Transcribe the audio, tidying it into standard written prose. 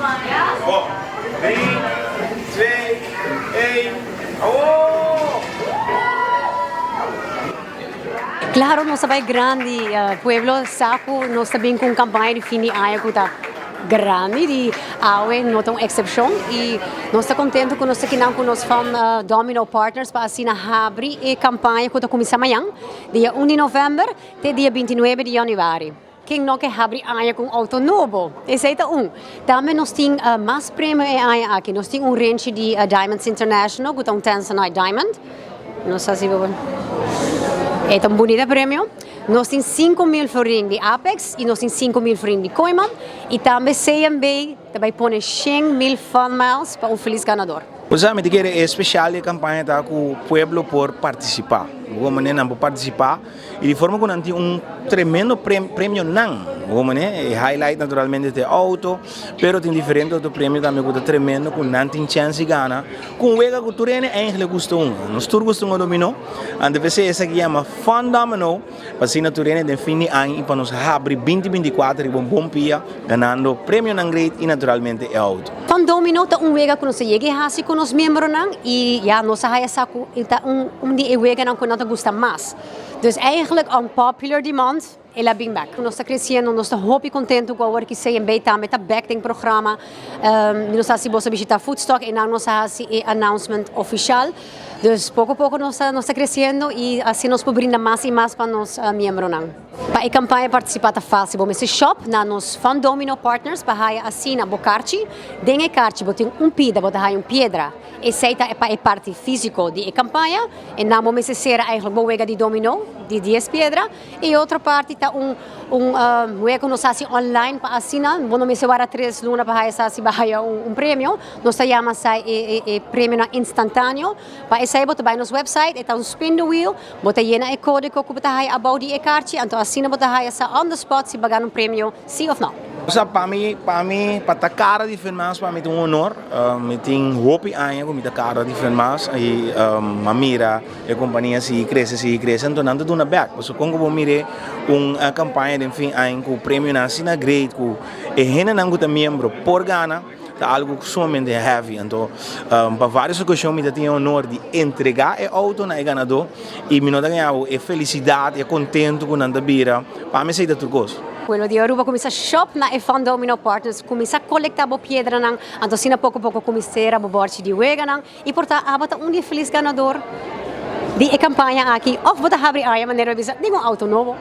Bon, 3, 2, 1, awor! Claro, nos bay grandi, pueblo sa cu nos tambe cu campaña di fin di aña cu ta grandi di awe no ta un excepcion y nos ta contento cu nos aki cu nos Fun Domino Partners pa asina habri e campaña cu ta cuminsa mañan, dia 1 di november te dia 29 di januari. Ken no kier habri aña cu auto nobo? Esey ta un. Tambe nos tin mas premio e aña aki. Nos tin un range di Diamonds International, cu ta un Tanzanite Diamond. No sa si bo. E un bunita premio. Nos tin 5 mil florin di Apex y nos tin 5 mil florin di Kooyman. Y tambe CMB tambe pone 100 mil fun miles pa un feliz ganador. Pues mi kier e special e campaña ta cu pueblo por participa. Como nan por participa y di forma cu nan tin un tremendo premio nan. Como ne, highlight naturalmente e auto, pero tin diferente otro premio tambe cu ta tremendo cu nan tin chance di gana. Cu wega cu tur hende eigenlijk gusta un. Nos tur gusta un domino. Anto esaki yama Fun Domino. Pa asina tur hende den fin di aña y pa nos habri 2024 y bon pia ganando premio nan great y naturalmente e auto. Fun Domino ta un wega cu nos a yega hasi cu nos miembronan y ja, nos a haya sa cu ta un di e weganan cu nan ta gusta mas. Dus eigenlijk on popular demand, el a bin back. Nos ta creciendo, nos ta hopi contento cu awor cu CMB tambe ta back den programa. Nos a hasi bishita Foodstock y nos a hasi e announcement oficial. Dus poco poco nos ta creciendo y asina nos por brinda mas y mas pa nos miembronan. Pa e campaña participa ta facil, bo mester shop na nos Fun Domino Partners pa haya asina bo carchi. Den e carchi bo tin un pida, bo ta haya un piedra. Esey ta pa e parti fisico di e campaña. Y nan bo mester cera eigenlijk bo wega di domino di 10 piedra. Y otro parti ta un wega cu nos hasi online pa asina, bo no mester warda 3 luna pa haya sa si bo a haya un premio. Nos ta yama esey e premio nan instantaneo. Pa esey bo ta bay nos website, e ta un spin the wheel, bo ta yena e codigo cu bo ta haya abou di e carchi, anto asina bo ta haya sa on the spot si bo a gana un premio, si of no. Osea, pa mi, pa ta cara di Fun Miles, pa mi ta un honor. Mi tin hopi aña cu mi ta cara di Fun Miles y mi a mira e compania sigui crece, sigui crece, anto nan ta duna back. Pasobra con cu bo mira un campaña den fin aña cu premio nan asina great cu e hendenan cu ta miembro por gana, ta algo sumamente heavy. Anto, pa varios ocasion mi tin honor di entrega e auto na e ganador y mi no ta gaña e felicidad y contento cu nan ta bira. Pa mi esey ta tur cos. Pueblo di Aruba, cuminsa shop na e Fun Domino Partners, cuminsa colecta bo piedranan, anto asina poco poco cuminsa bo borchi di weganan y por ta abo ta un di feliz ganador di e campaña aki of bo ta habri aña manera bisa di un auto nobo.